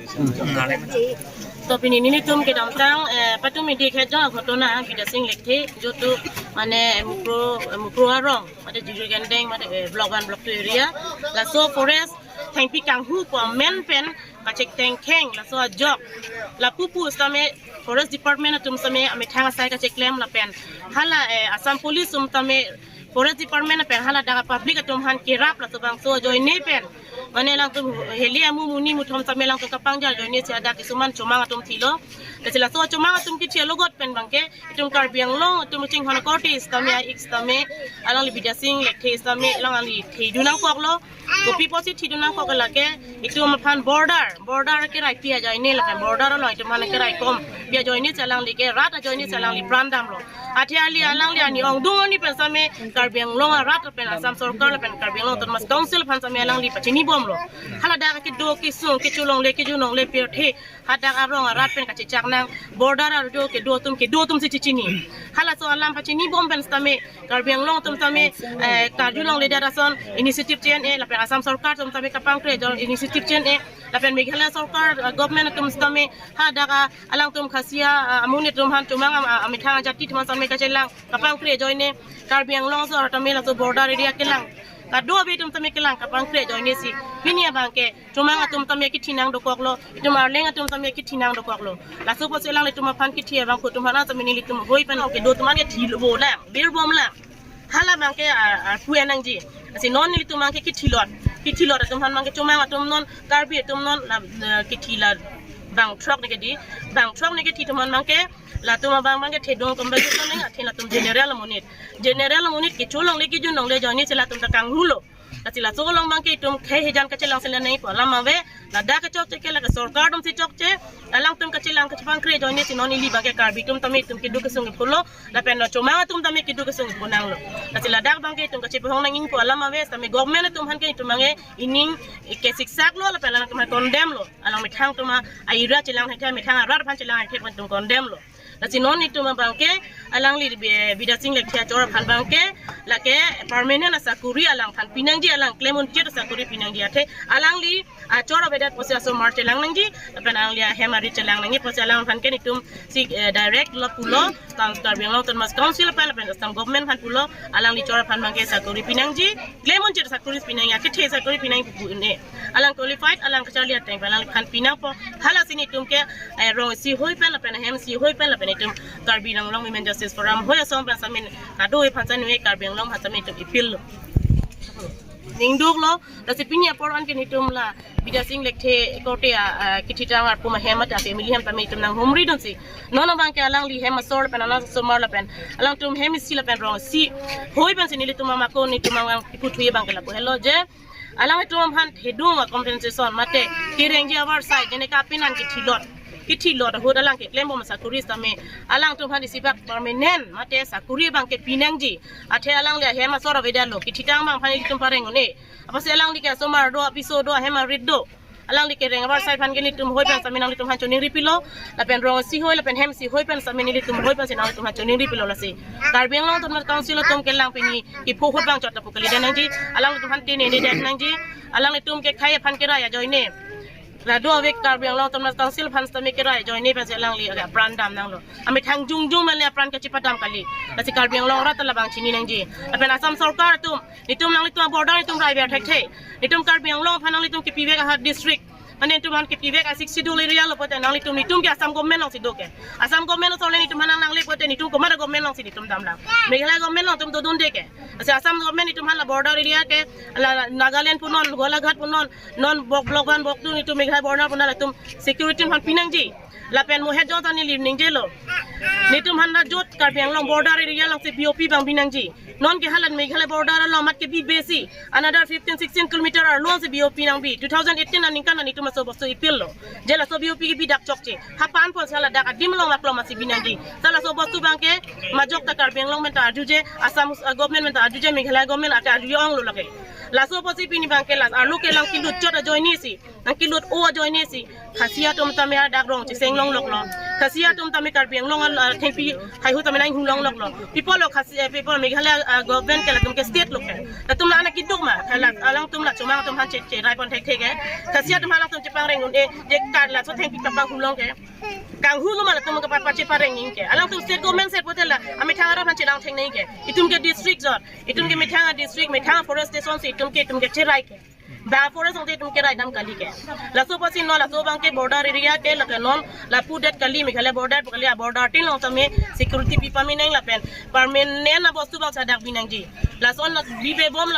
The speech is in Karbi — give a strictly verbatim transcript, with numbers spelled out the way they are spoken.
To pini nelitum kedamtang, eh, patum idik hejong aghotona Bidya Sing Lekthe, jotu mane Mukro, Mukro arong, mate Jirikindeng, mate, eh, Block One, Block Two area. Laso forest thengpi kanghu pu amen pen kachek tengkheng, laso ajok. Lapu pu sitame Forest Department atum sitame amethang asai kacheklem lapen hala, eh, Assam Police atum sitame Forest Department pen hala dak public atum aphan kerap, laso bangso ajoine pen mane alangtum heli amu muni muthom sitame alangtum kapangjar ajoine si hadak kisuman chomang atum thilo. Lasi laso chomang atum kithi alogot pen abangke itum Karbi Anglong atum chinghon akorte sitame, a-ik sitame, alangli Bidya Sing Lekthe sitame alangli thedun nangkoklo. Kopi pusi thedun nangkok lake, itum aphan border, border kerai pi ajoine lapen border along itum aphan kerai kom pi ajoine si alangli ke rat ajoine si alangli pran damlo. Athe ali alangli arni ongdung arni pen sitame Karbi Anglong arat lapen Assam Sorkar lapen Karbi Anglong Autonomous Council aphan sitame alangli pachini bomlo. Hala dak kedo kesung, kecholongle, kejunongle pirthe, hadak arong arat pen kachechak nang, border ardo kedo atum, kedo atum si chechini. Halaso alam pachini bom pen sitame Karbi Anglong atum sitame, eh, karjulongle dak ason initiative che-en-e, lapen Assam Sorkar atum sitame kapangkre ajoine initiative che-en-e, lapen Meghalaya Sorkar, eh, government atum sitame hadak alangtum Khasia, eh, amonit atum aphan chomang am-, am-, amethang ajati atum aphan sitame kachelang kapangkre ajoine, Karbi Anglong asor sitame laso border area kelang, kado-abi atum sitame kelang kapangkre ajoine si pini abangke chomang atum sitame kithi nang dokoklo, itum arleng atum sitame kithi nang dokoklo. Laso pusi alanglitum aphan kithi abang ko atum aphan sitame nelitum hoi pen kedo atum an kethilo bolang, bir bomlang. Hala abangke ar, arpu nangji. Lasi non nelitum abangke kithilot, kithilot atum aphan abangke chomang atum non, Karbi atum non, la, la, kithi la bang throk ne kedi, bang throk ne kithi atum aphan abangke, latum abang abangke thedung compensation nang, athe latum general amonit, general amonit kecholongle kejunongle ajoine si latum ta kanghulo. Lasi laso along abangke itum khei hejan kachelang sila nai pu alam ave, ladak kechokche ke lake sorkar atum si chokche, alangtum kachelang kachepangkre ajoine si non ili abangke Karbi atum sitame itum keduk kesung kepulo, lapen lo chomang atum sitame keduk kesung kepunanglo. Lasi ladak abangke itum kachepahong nangji pu alam ave, sitame government atum aphan ke itum abangke ining kesiksak lo, lapen alangtum condemn lo, alangmethang atum a-ira chelang thek, methang arat aphan chelang thek itum condemn lo. Lasi non itum abangke alangli Bi-, Bidya Sing Lekthe achor aphan abangke lake permanent asakuri alangphan pinangji, alang klem unchit asakuri pinangji, athe alangli achor avedet pusi asomar chelang nangji, lapen alangli ahem arit chelang nangji pusi alangphan ke nelitum si, eh, direct lo pulo, Kar-, Karbi Anglong Autonomous Council aphan lapen Assam government aphan pulo, alangli achor aphan abangke sakuri pinangji, klem unchit sakuri pinangji, akethe sakuri pinangji pu un-e. Alang qualified, alang kacharli ateng pen alangphan pinangpo. Halasi nelitum ke, eh, rong isi hoi pen lapen hem isi hoi pen lapen itum Karbi Anglong Women Justice Forum hoi asong pen sitame kado-e aphan sitame Karbi Anglong aphan sitame itum appeal lo. Ningduk lo, lasi pini apor an ke nelitum la Bidya Sing Lekthe korte a, a, kithitang arpu ahem mate family ahem sitame itum nanghumri dunsi, non abangke alangli hem asor lapen alang asomar lapen alangtum hem isi lapen rong isi hoi pensi nelitum amako nelitum abang iputhu abangke lapu helo je, alangtum aphan thedung a-compensation mate kerengji avarsai, jene kapinan kithilot, kithilot ahut alang keklem bom asakuri sitame alangtum aphan isibak permanent mate sakuri abangke pinangji. Athe alangli ahem asor avedetlo, kithitang abangphan itum pareng un-e. Apotsi alangli ke asomar do, apiso do, ahem arit do, alangli kereng avarsai aphan ke nelitum hoi pen sitame nanglitum aphan choningri pilo, lapen rong isi hoi lapen hem isi hoi pen sitame nelitum hoi pensi nanglitum aphan choningri pilo. Lasi Karbi Anglong Autonomous Council atum kelang pini kipho ahut abang chot ta pu kalidet nangji, alangtum aphan tini ni det nangji, alanglitum ke khei aphan kerai ajoine, la do-ave Karbi Anglong Autonomous Council aphan sitame kerai ajoine pensi alangli apran dam nanglo. Amethang jongjong mane apran kachepadam kali. Lasi Karbi Anglong arat ta labang chini nangji. Lapen Assam Sorkar atum, nelitum nanglitum border nelitum rai ver thekthe. Nelitum Karbi Anglong aphan nanglitum kipivek a-district, mane nelitum aphan kipivek a-Sixth Schedule area lo pulote nanglitum, nelitum ke Assam government alongsi do ke. Assam government along le nelitum aphan nangle pulote nelitum komat a-government alongsi nelitum damlang? Meghalaya government along nelitum dodunde ke. Lasi Assam government nelitum aphan la border area ke, la Nagaland punon, Golaghat punon, non Block, Block One, Block Two, nelitum Meghalaya border punon, latum security aphan pinangji. Lapen mo hejong ta neli ningjelo, nelitum aphan la jut Karbi Anglong border area alongsi B O P abang binangji. Non ke hala Meghalaya border along amat kebi besi, another fifteen, sixteen kilometer arlo si B O P nangbi. Two thousand eighteen aningkan nelitum laso bostu ipil lo. Je laso B O P kebi dak chokche. Hapan pon si hala dak adim along laklom asi binangji. Si laso bostu abangke majok ta Karbi Anglong pen ta arjuje, Assam, uh, government pen ta arjuje, Meghalaya government ake arju onglo lake. Laso pusi pini abangke la arlo kelang kilut chot ajoine si, nangkilut o ajoine si Khasia atum tame dak rong cheseng longloklo. Khasi atum tame Karbi Anglong, ah, thengpi haihu tame nang hulong loklo. Pi apotlo Khasi, eh, pi apot Meghalaya, ah, government ke latum ke state lo ke. Latum la anak kiduk ma, kala alangtum la chomang atum aphan che, cherai pon thekthe ke. Khasi atum aphan latum chepangreng un-e, je kar laso thengpi kapahulong ke. Kanghu lo ma latum ke pa, pa chepareng in ke. Alangtum state government state pulote la amethang arap aphan chelang theng nang ke. Itum ke district jor, itum ke methang district, methang forest station si itum ke, itum ke cherai ke. Ba forest ong te itum ke rai dam kali ke. Laso apotsi non laso abang ke border area ke, lake non lapu det kali, Meghalaya border pu kali, a border tin along tame security pi pame nang lapen permanent abostu abang sadak bi nangji. Lason la bibe bom la